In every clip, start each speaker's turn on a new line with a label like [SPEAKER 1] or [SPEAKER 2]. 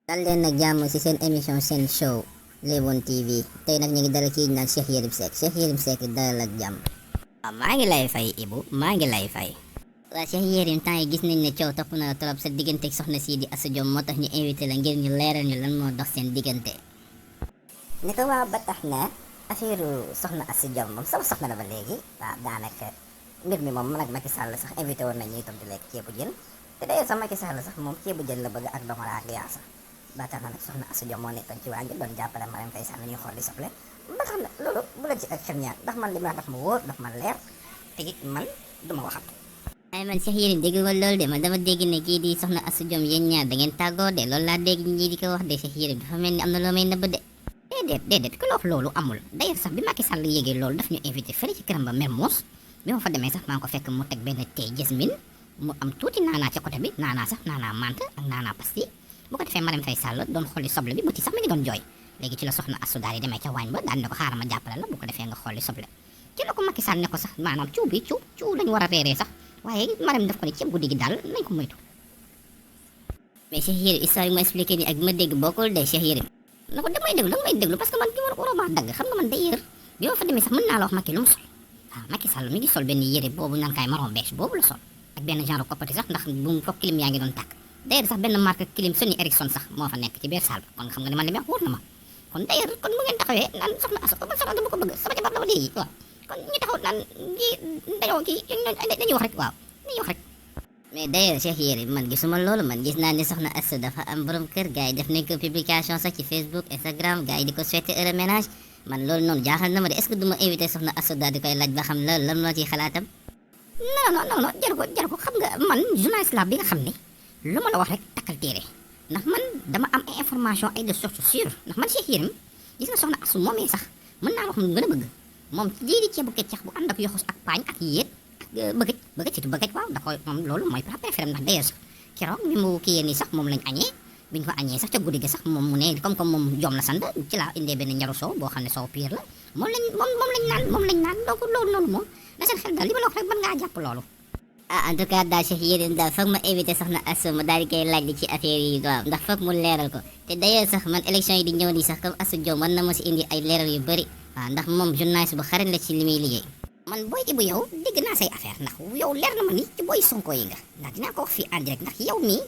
[SPEAKER 1] dal leen nag jàmm ci seen émission seen show Léewon TV tey nag ñu ngi dala kii naan Cheikh Yérim Seck Cheikh Yérim Seck dalal ak jàmm. waaw maa ngi lay fay Ibou maa ngi lay fay. waaw Cheikh Yérim temps yi gis nañ ne coow topp na la trop sa diggante ak soxna sii di Astou Diom moo tax ñu invité la ngir ñu leeral ñu lan moo dox seen diggante. ni ko waa ba tax na affaire soxna Astou Diom moom sama soxna la ba léegi waaw daanaka mbir mi moom man ak Macky Sall sax invité woon nañ ñuy toog di lekk ceebu jën te d'ailleurs sax Macky Sall sax moom ceebu jën la bëgg ak domoraa ak yaasa ba tax na nag soxna Astou Diom moo nekkoon ci waañ bi doon jàppale Marème Faye Sall ñuy xool di soble ba tax na loolu bu la ci ak xel ñaar ndax man li ma daf ma wóor daf ma leer te it man duma waxat. ay man Cheikh Yérim dégg nga loolu de man dama dégg ne kii di soxna Astou Diom yéen ñaar da ngeen tàggoo de loolu laa dégg ñii di ko wax de Cheikh Yérim dafa mel ni am na loo may nëbb de. déedéet ku la wax loolu amul d'ailleurs sax bi Macky Sall yéegee loolu daf ñu invité fële ci këram ba Mermoz bi ma fa demee sax maa ngi ko fekk mu teg benn thé jasmine mu am tuuti naanaa ci côté bi naanaa sax naanaa menthe ak naanaa pastille bu ko defee Marème Faye Sall doon xolli soble bi bëti sax mi ngi doon jooy léegi ci la soxna Astou daal di demee ca waañ ba daal ne ko xaaral ma jàppale la bu ko defee nga xolli soble ci la ko Macky Sall ne ko sax maanaam ciw lañu war a reeree sax waaye Marème daf ko ne ceeb guddi gi daal nañ ko moytu. mais Cheikh Yérim histoire yi ma expliqué nii ak ma dégg bokkul de Cheikh Yérim na ko damay déglu parce que man ki waroo maa dagg xam nga man d'ailleurs bi ma fa demee sax mën naa la wax Macky lu mu sol waaw Macky Sall mi ngi sol benn yére boobu naan kaay marron beige boobu la sol ak benn genre coppati sax ndax bu mu foog clim yaa ngi doon tàkk d'ailleurs sax benn marque clim Sony Ericsson sax moo fa nekk ci biir salle ba kon nga xam nga ne man li may wax wóor na ma kon d'ailleurs kon mu ngeen taxawee naan soxna Astou man soxna dama ko bëgg sama jabar la wala yi waaw kon ñu taxaw naan dañuy wax rek waaw dañuy wax rek. mais d'ailleurs Cheikh Yérim man gisuma loolu man gis naa ne soxna Astou dafa am borom kër gars yi def nañ ko publication sax ci Facebook Instagram gars yi di ko souhaiter heureux ménage man loolu noonu jaaxal na ma de est-ce que du ma invité soxna Astou daal di koy laaj ba xam loolu lan moo ciy xalaatam. non jar ko xam nga man journaliste la bi nga xam ne lu ma la wax rek takkal téere ndax man dama am information ay de source sûre ndax man Cheikh Yérim gis nga soxna Astou moomee sax mën naa wax mu gën a bëgg moom lii di ceebu keccax bu ànd ak yoxos ak paañ ak yéet bëgg surtout bëgg waaw da koy moom loolu mooy préféré ndax d'ailleurs sax keroog mi mu kii yéen nii sax moom lañ añee bi ñu ko añee sax ca guddi gi sax moom mu ne comme moom Diom la sant ci laa indee benn ñaru soow boo xam ne soow pire la moom lañ naan donc loolu noonu moom na seen xel daal li ma la wax rek mën ngaa jàpp loolu. en tout cas daal Cheikh Yérim daal foog ma invité soxna Astou ma daal di koy laaj li ci affaire yi waaw ndax foog mu leeral ko te d'ailleurs sax man élection yi di ñëw nii sax comme Astou Diom mën na ma si indi ay leeral yu bëri waaw ndax moom journaliste bu xarañ la ci li muy liggéey. man booy Ibou yow dégg naa say affaire ndax yow leer na ma ni ci booy Sonko yi nga ndax dinaa ko wax fii en direct ndax yow mii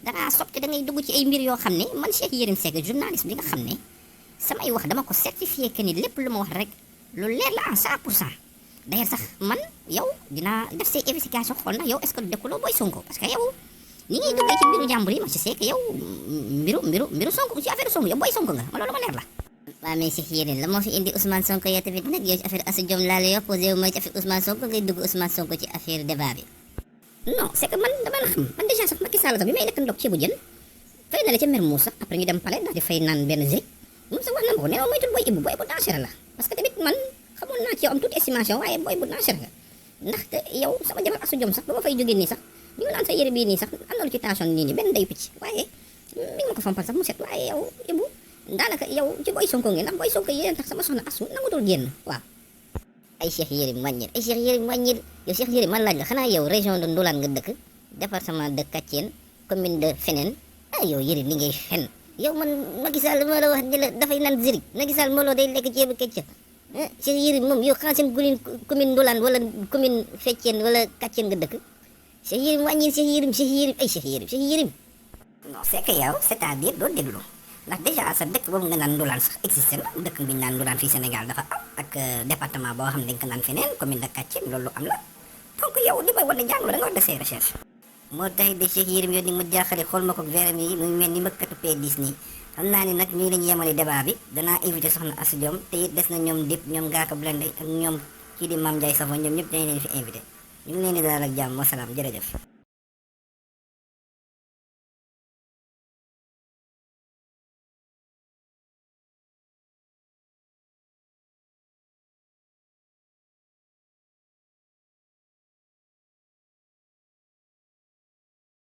[SPEAKER 1] dangaa sob te da ngay dugg ci ay mbir yoo xam ne man Cheikh Yérim Seck journaliste bi nga xam ne samay wax dama ko certifié que ni lépp lu ma wax rek lu leer la en 100%. d'ailleurs sax man yow dinaa def say investigation xool ndax yow est-ce que dëkkuloo booy Sonko parce que yow ni ngay duggee ci mbiru jàmbur yi ma ci sais que yow mbiru Sonko ci affaire Sonko yow booy Sonko nga ma loolu ma leer la. waaw mais Cheikh Yérim la moo fi indi Ousmane Sonko yow tamit nag yow ci affaire Astou Diom laa la yow posé wu ma ci affaire Ousmane Sonko ngay dugg Ousmane Sonko ci affaire débat bi. non c'est que man dama la xam man déjà sax Macky Sall sax bi may lekk ndox ceebu jën fay na la ca Mermoz sax après ñu dem palais daal di fay naan benn zig moom sax wax na ma ko nee ma moytul booy Ibou booy bu dangereux la parce que tamit man xamoon naa ci yow am toute estimation waaye booy bu dangereux nga ndaxte yow sama jabar Astou Diom sax ba ma fay jógee nii sax ñu ngi naan sa yére bii nii sax am na lu ci tension nii benn day picc waaye mi ngi ma ko fompal sax mu set waaye yow Ibou daanaka yow ci booy Sonko ngeen ndax booy Sonko yéen tax sama soxna Astou nangutul génn waaw. ay Cheikh Yérim wàññil yow Cheikh Yérim man laaj la xanaa yow région de Ndoulaan nga dëkk département de Kathien commune de Fenen yow Yérim li ngay fen yow man Macky Sall moo la wax ne la dafay naan zirik Macky Sall moo la day lekk ceebu kecc Cheikh Yérim moom yow xanaa seen commune Ndoulaan wala commune Fethien wala Kathien nga dëkk Cheikh Yérim wàññil Cheikh Yérim non c'est que yow c'est-à-dire doo déglu ndax déjà sa dëkk boobu nga naan Ndoulaan sax existé na dëkk bi ñu naan Ndoulaan fii Sénégal dafa am ak département boo xam ne dañ ko naan feneen commune de Kathien loolu am la donc yow li may war a jàngaloo da nga war def say recherche. moo tax de Cheikh Yérim yow ni mu jaaxale xool ma ko véram yi mu mel ni mbëkkatu P10 nii xam naa ni nag ñii lañu yemale débat bi danaa invité soxna Astou Diom te it des na ñoom Dip ñoom Ngaaka Blindé ak ñoom kii di Mame Ndiaye Savon ñoom ñëpp dañu leen fi invité ñu ngi leen di dalal ak jàmm wasalaam jërëjëf.